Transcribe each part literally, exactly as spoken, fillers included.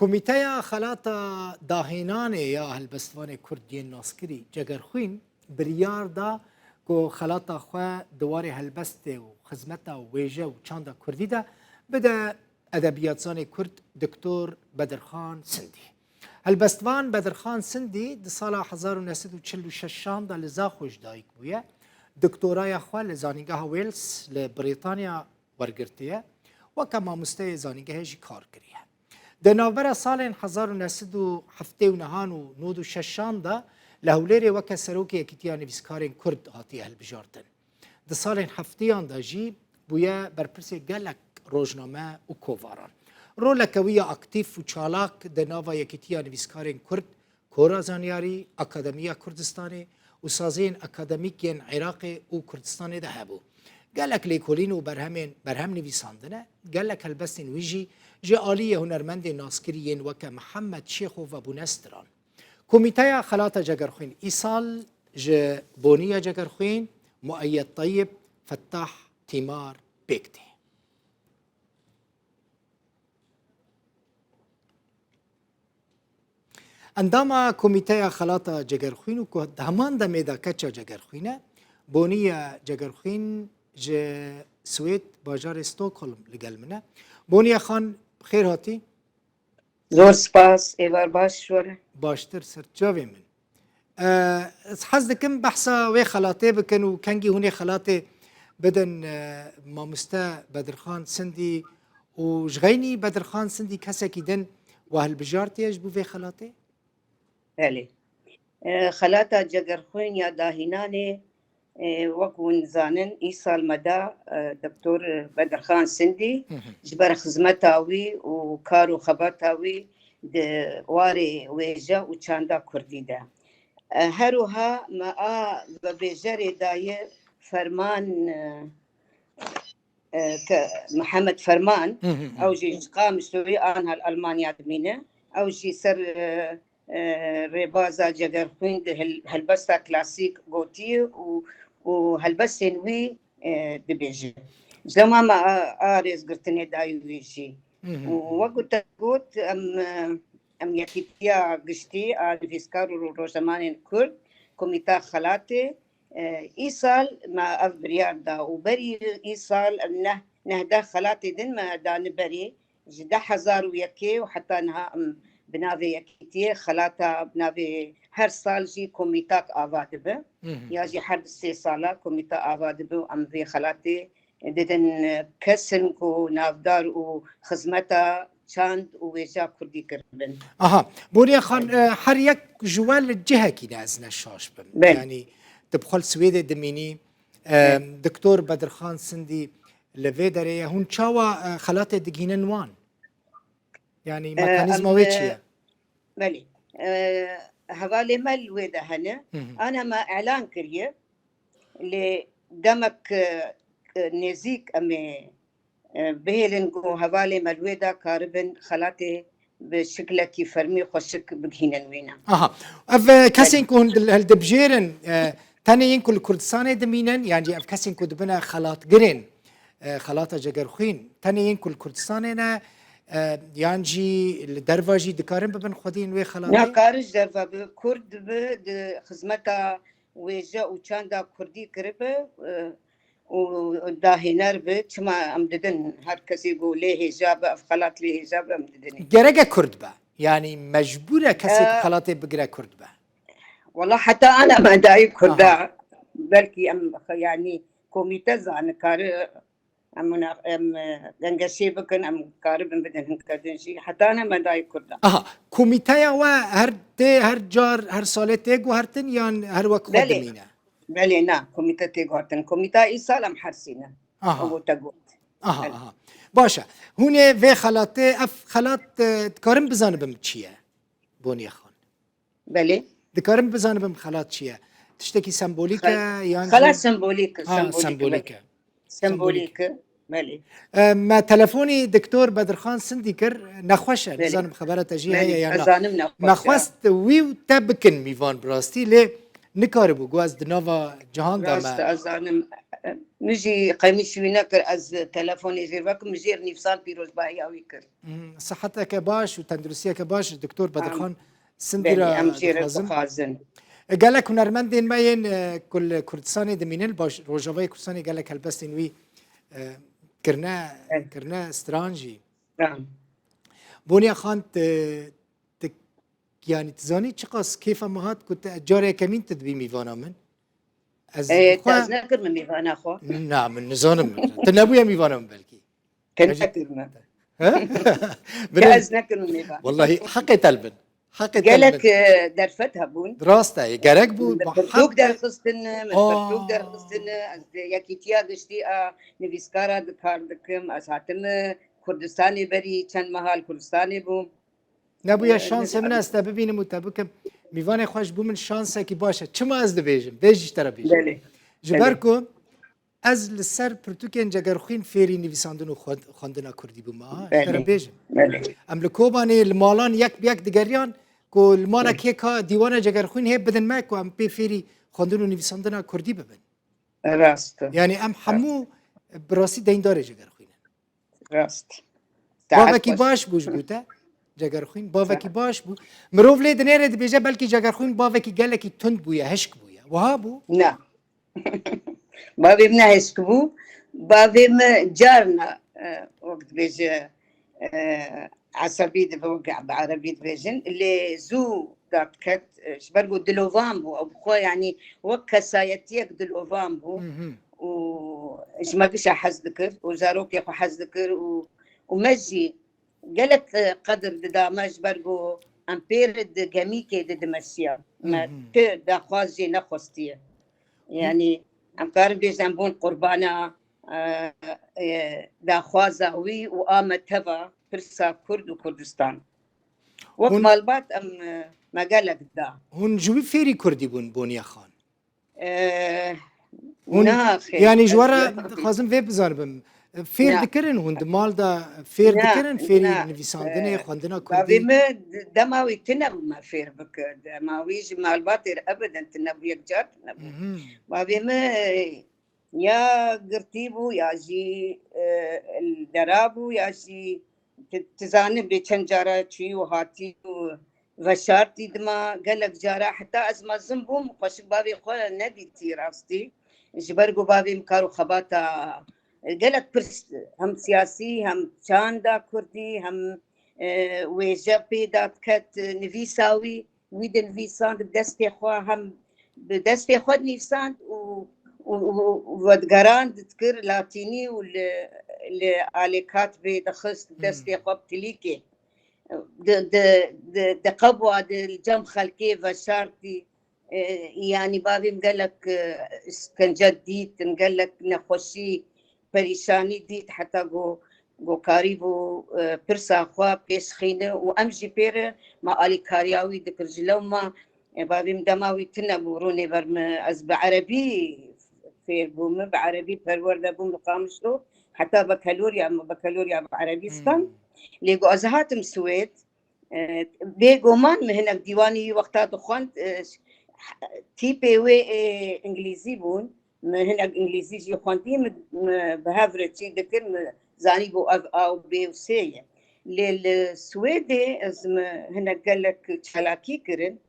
Komîteya Xelata Dahênanê ya Helbestvanê Kurd yên Naskirî Cegerxwîn biryar da ku xelata xwe di warê helbestê û xizmeta wêje û çanda kurdî de bide edebiyatzanê kurd Doktor Bedirxan Sindî. Helbestvan Bedirxan Sindî di sala hezar û neh sed û çil û şeşan de li Zaxo ji dayik bûye. Doktoraya xwe li Zanîngeha Wales li Brîtanya wergirtiye, weke mamosteyê zanîngehê jî kar kiriye. Di navbera salên hezar û neh sed û heftê û nehan û nod û şeşan de li Hewlêrê weke serokê Yekîtiya Nivîskarên Kurd hatiye hilbijartin. Di salên heftiyan de jî bûye berpirsê gelek rojname û kovaran. Roleke wî ya aktîf û çalak di nava Yekîtiya Nivîskarên Kurd, Kora Zanyarî, Akademiya Kurdistanê û saziyên akademîk yên Iraqê û Kurdistanê de hebû. Gelek lêkolîn û berhemên berhem nivîsandine, gelek helbestên wî jî ji aliyê hunermendên naskirî yên weke Mihemed Şêxo vebûne stiran. Komîteya Xelata Cegerxwîn îsal ji Boniya Cegerxwîn, Mueyyed Teyib, Fettah Tîmar pêk tê. Endama Komîteya Xelata Cegerxwîn û ku di heman demê de keça Cegerxwîn e, Boniya Cegerxwîn ji Swêd, bajarê Stockholm li gel min e. Boniya Xan, xêr hatî. Zor spas, êvar baş ji we re. Baştir ser çavê min. E, ez hez dikim behsa wê xelatê bikin û kengî hûn ê xelatê bidin, e, mamoste Bedirxan Sindî û ji xeynî Bedirxan Sindî kesekî din we hilbijartiye ji bo vê xelatê? Belê. E, xelata Cegerxwîn ya dahînanê, e, wek hûn dizanin, îsal me da, e, Doktor Bedirxan Sindî Hı hı. ji ber xizmeta wî û kar û xebata wî di warê wêje û çanda kurdî de. E, her wiha me a vebêjerê daye ferman, e, e, ke Mihemed Ferman, Hı hı hı. ew jî ji Qamişloyê an hel Almanya dimîne. Ew jî ser, e, e, rêbaza Cegerxwîn di hel-, helbesta klasîk gotiye û, û helbestên wî, e, dibêje. Ji dema me a, a rêzgirtinê dayî wî jî. Hı hı Û hı. wek ku te got, em, e, em yekîtiya giştî a nivîskar û rojnamevanên Kurd, Komîta Xelatê, E, îsal me ev biryar da û berî îsal em neh, neh deh xelatê din me dane berê, ji deh hezar û yekê û heta niha em bi navê yekîtiyê xelata bi navê her sal jî komîtak ava dibe. Hı hı. Ya jî her du sê sala komîta ava dibe û em vê xelatê didin, e, kesin ku navdar û xizmeta çand û wêja kurdî kiribin. Aha, Boniya Xan, e, her yek ji we li cihekî ne ez ne şaş bim. Belê. Yanî tu bi xwe li Swêdê dimînî, e, Belê. Doktor Bedirxan Sindî li vê derê ye. Hûn çawa, e, xelatê digihînin wan? Yanî E, mekanîzma em, wê e, çi ye? Belê. E, hevalê me li wê de hene. Hı hı. Ana me elan kiriye. Lê demek, e, e, nêzîk em ê, e, bihêlin ku hevalê me li wê de karibin xelatê bi şiklekî fermî xweşik bigihînin wîne. Aha. Ev, e, kesên Belê. ku hûn dil-, hildibijêrin, e, tenê yên ku li Kurdistanê dimînin, yan jî ev kesên ku dibine xelatgirên, e, xelata Cegerxwîn, tenê yên ku li Kurdistanê ne, e, yan jî li derva jî dikarin bibin xwediyên wê xelatê? Na, karin ji derva bi, Kurd bi, di xizmeta wêje û çanda kurdî kiribe, e, û dahêner be, çima em didin, her kesê ku lê hêja be, ev xelat lê hêja be, em didinê. Gereke Kurd be. Yanî mecbûr e kesê ku E, xelatê bigire Kurd be. Wela heta ana me dayî Kurda. Aha. Belkî em, yanî komîte zane, kare em, em, e, gengeşê bikin, em karibin bidin hinke din jî. Heta ne me dayî Kurda. Aha, komîteya we her tê, her car, her salê tê guhertin yan her wek xwe Belê. dimîne? Belê, na, komîte tê guhertin. Komîta îsal em hersî ne. Aha. Ew te got. Aha, Belê. aha. Baş e. Hûn ê vê xelatê, ev xelat, e, dikarim bizanibim çi ye? Boniye Xan. Belê. Dikarim bizanibim xelat çi ye? Tiştekî sembolîk e Xel-, yan xelat jî sembolîk e, Ha, sembolîk e, sembolîk belê. e. Sembolîk e, belê. E, me telefonî Doktor Bedirxan Sindî kir, nexweş e, Belê. nizanim xebera te jî Belê, heye yan ez na. zanim nexweş e. Me xwest wî û te bikin mîvan bi rastî, lê nikaribû, got ez di nava cihan de Rast me. e, ez zanim. Min jî qemîş wî nekir, ez telefonê jê vekim, min jêr nîvsan pîrozbahiya wî kir. Hmm, siheteke baş û tenduristiyeke baş, Doktor Bedirxan Sindî ra dixwazim. E, gelek hunermendên me yên, e, ku li Kurdistanê dimînin, baş, Rojavayê Kurdistanê gelek helbestên wî, e, kirine, kirine stran jî. Boniya Xan, te, te, yanî, tu zanî çiqas kêfa min hat ku te, carê yekemîn tu dibî mîvana min. Ez Ê, te xwe ez nekirme mîvana xwe. Na, min nizanim. Tu nebûye mîvana min belkî. Te Hacî- nekirme. He? Te Bilin. ez nekirme mîvan. Wallahî heqê te li bin. Heqê te li Gelek bin. e, derfet hebûn. Rast e, gerek bû. Min bi pirtûk derxistin, min Aa. pirtûk derxistin. Ez di yekîtiya giştî a nivîskara di kar dikim. Ez hatim e, Kurdistanê berî çend meha li Kurdistanê bûm. Nebûye Ee, şansê min ne- ez te bibînim û te bikim. Mîvanê xwe ji bo min şansekî baş e. Çima ez dibêjim? Vê jî ji te re bêjim. Belê. Ji Belê. ber ku ez li ser pirtûkên Cegerxwîn fêrî nivîsandin û xwend-, xwendina kurdî bûme. Ha, ji te re Belê. bêjim. Belê. Em li Kobanê li malan yek bi yek digeriyan ku li mala Belê. kê ka dîwana Cegerxwîn hê bidin me ku em pê fêrî xwendin û nivîsandina kurdî bibin. Rast e. Yanî em Rast. hemû bi rastî deyndarê Cegerxwîn in. Rast. Saet Bavekî xweş. baş bû ji bo te, Cegerxwîn. Bavekî Saet. baş bû. Mirov lê dinêre dibêje belkî Cegerxwîn bavekî gelekî tund bûye, hişk bûye. Wiha bû? Na. Bavê min ne hişk bû. Bavê min carna, e, wek dibêje, e, esebî dibe, wek bi erebî dibêjin. Lê zû derdiket, e, ji ber ku dilovan bû. Ew bi xwe, yanî, wek kesayetiyek dilovan bû. Mhm. û ji me gişa hez dikir û zarokê xwe hez dikir û, û me jî gelek, e, qedir dida me ji ber ku em pê re di gemîkê de dimeşiya. Me Hı hı. ti daxwaz jê nexwestiye. Hı. Yanî em karin bêjin em bûn qurbana, e, e, daxwaza wî û a me teva pirsa Kurd û Kurdistan. Wek Hûn malbat em, e, me gelek da. Hûn ji wî fêrî Kurdî bûn, Boniye Xan? Eh, Hûn, na, xêr, yanî ji ez we re dixwazim vê bizanibim. Fêr Na. dikirin hûn di mal de fêr Na, dikirin, fêrî na. nivîsandinê, Eh, xwendina kurdî? Bavê min dema wî tune bû me fêr bikir. Dema wî ji malbatê re ebeden tune bû, yek car tune bû. Mhm. Bavê min, eh, ya girtî bû, ya jî, eh, li dera bû, ya jî Ti, ti zanî bê çend cara çûyî û hatî û veşartî dima gelek cara heta ez mezin bûm, xweşik bavê xwe nedîtî rastî. Ji ber ku bavê min kar û xebata gelek pirs hem siyasî hem çanda kurdî hem, e, wêje pê de diket, nivîsa wî. Wî dinivîsand bi destê xwe, hem bi destê xwe dinivîsand û, û, û, û vedigeran dikir latînî û li, li alê katibê dixist Hmm. destê xwe bi tilîkê. Di, di, di, diqebwa di cem xelkê veşartî. E, yanî bavê min gelek, e, îşkence dît, gelek nexweşî, perîşanî dît, heta ku, ku karîbû, e, pirsa xwe pêşxîne û em jî pê re me alîkariya wî dikir. Ji lewma, e, bavê min dema wî tune bû, rûnê ber min, ez bi erebî fêr bûme, bi erebî perwerde bûm li Qamişlo, heta bekeloriya min, bekeloriya bi erebî Hmm. stand. Lê ku ez hatim Swêd, E, bêguman min hinek dîwanî wî wexta dixwend, e, tîpê wê ê îngilîzî bûn. Min hinek îngilîzî jî xwendî, min, min bi hev re çî dikir, min zanî ku ev A û B û C ye. Lê li Swêdê ez min hinek gelek çalakî kirin.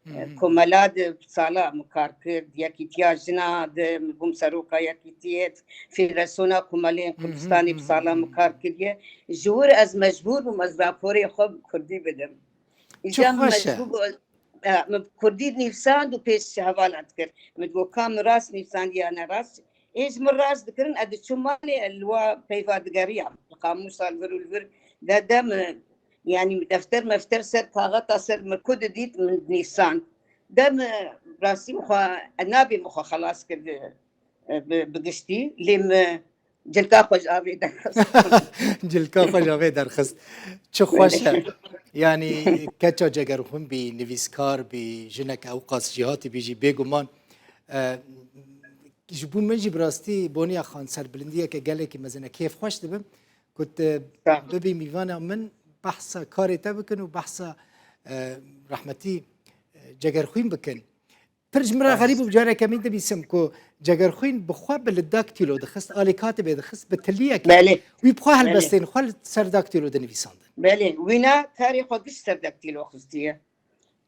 Hı hı. Komela de sala min kar kir, yekîtiya jina de min bûm seroka yekîtiyê, Federasyona Komelên Hı hı, Kurdistanê hı bi hı, sala hı min hı. kar kiriye. Ji wir ez mecbûr bûm ez raporê xwe bi kurdî bidim. Çi Îca min xweş e. mecbûr bû, e, min bi kurdî nivîsand û pêş hevala dikir. Min digot, ka min rast nivîsandiye ya ne rast. Ê ji min rast dikirin, ez diçûm malê, ez li wa peyva digeriyam. Li qamûsa li vir û li vir de, de min, yanî min defter mefter ser kaxeta ser min ku didît min nivîsand. De min rastî min xwe, ez nabê min xwe xelas kir, e, bi, bi giştî. Lê min cilka xwe ji avê derxist. Cilka xwe ji avê derxist. Çi xweş e. Yanî keça Cegerxwîn bî, nivîskar bî, jinek ewqas jîhatî bî jî bêguman. E, ji bo min jî bi rastî Boniya Xan serbilindiyeke gelekî mezin e. Kêfxweş dibim ku tu Sağ ol. bibî mîvana min, behsa karê te bikin û behsa, e, rehmetî, e, Cegerxwîn bikin. Pir ji min re xerîb û bi careke min dibîsim ku Cegerxwîn bi xwe bi li daktîlo dixist, alîkatibê dixist, bi tiliyekê. Belê. Wî bi xwe helbestên xwe li ser daktîlo dinivîsandin. Belê. Wîna karê xwe giş ser daktîlo xistiye.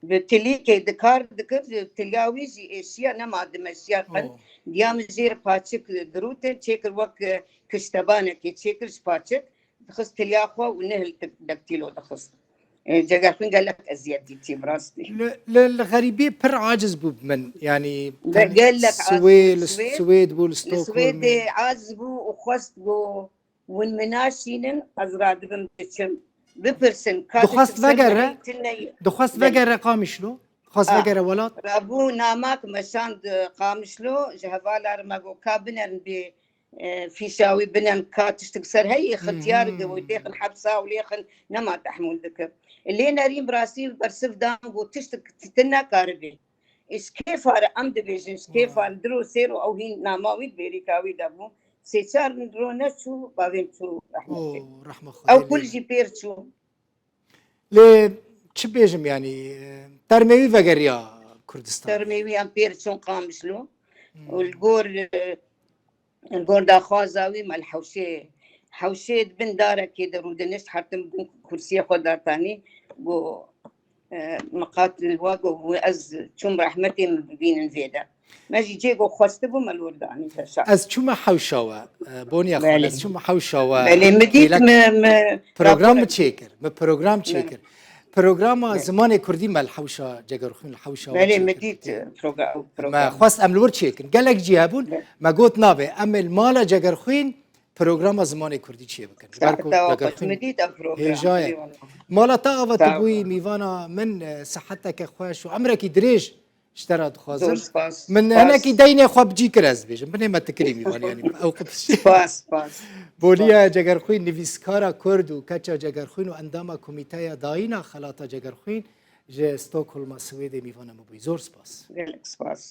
Bi tilîkê di kar dikir, tiliya wî jî êşiya nema dimeşiya qin. Oh. Diya min jêr paçik dirûtin, çêkir wek, e, kiştebanekê, çêkir ji paçik, dixist tiliya xwe û nihil daktîlo dixist. E, Cegerxwîn gelek eziyet dîtî bi rastî. Li, li, li xerîbî pir aciz bû bi min. Yanî Be-, gelek aciz Swê-, bû, li Swêd. Swêd bû, li Li Stockholmê. Swêdê aciz bû û xwest bû. Hûn min naşînin, ez radibim diçim. Bipirsin, ka Dixwest diçim ser vegere, mehê tune ye. Dixwest Belê. Vegere Qamişlo? Dixwest Ah. Vegere welat? Rabû namak meşand, e, Qamişlo, ji hevala re me got, ka binerin bê, e, fîşa wî binen, ka tiştik ser heyî, Hmm, xityar hmm. Di wê têxin hepsa û lêxin nema tehmûl dikir. Lê nerîn bi rastî bersiv dan got, tiştik tu nekaribê. Ji kêfa re em dibêjin, ji kêfa Wow. Diro sêr û ew hîn nama wî di bêrîka wî de bû. Sê çar rû neçû, bavê min çû rehmetê. Oh, rehme Xwedê Ew kul lê jî pêr çû. Lê çi bêjim, yanî, e, termê wî vegeriya Kurdistan. Termê wî em pêr çûn Qamişlo. Hmm. Û li gor, e, Li gor daxwaza wî me li hewşê, hewşê di bin darekê de rûdinişt, hertim bin kursiyê xwe datanî, got, e, miqatil we got, ez çûm rehmetê min bibînin vê de. Me jî cê got xwestibû me li wir danî te şa. Ez çûme hewşa we, e, Boniya xwe, Belê. Ez çûme hewşa we. Belê, min dît, Kêlek mi, mi program rapor mi çêkir, mi program Belê. Çêkir. Programa Belê. Zimanê Kurdî me li hewşa Cegerxwîn, li hewşa we Belê, çêkir. Mi dît, e, progra-, Me program. Xwest em li wir çêkin. Gelek cî hebûn, Belê. Me got navê. Em ê li mala Cegerxwîn programa zimanê Kurdî çêbikin. Ji ber ku Saeta Cegerxwîn mi dît ev program. Hêja ye. Eyvallah. Mala te ava tu bûyî mîvana min, e, siheteke xweş û emrekî dirêj ji te re dixwazim. Zor spas. Min Spas. Hinekî deynê xwe bi cî kir ez dibêjim. Binê me tikirî mîvan, yanî ew qitiş. Spas, spas. Boliya Spas. Cegerxwîn, nivîskara Kurd û keça Cegerxwîn û endama Komîteya Dayîna Xelata Cegerxwîn ji Stockholma Swêdê mîvana min bûyî. Zor spas. Gelek spas.